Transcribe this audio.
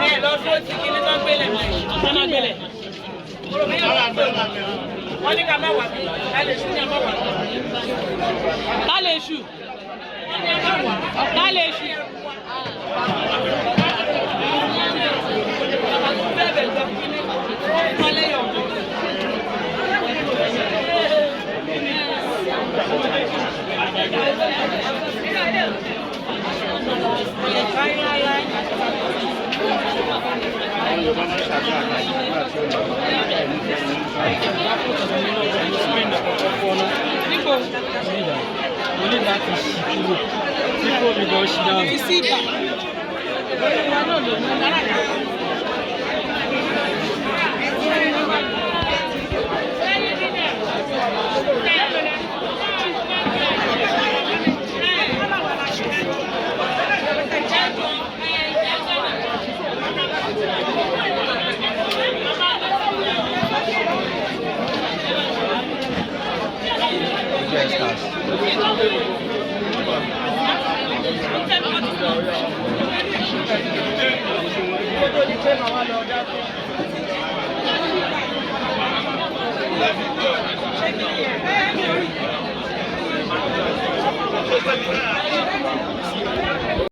Ẹ lọ dúró ti kí ní tán gbélé tán máa gbélé. Wọ́n ní ká má wà bí ẹ lè ṣú ní ẹ má wà. Ká lè ṣù. Ká lè ṣù. Níbo? Mo ní láti ṣí kúrò tí kò mi gan ṣí dànù. Fi sí ibà.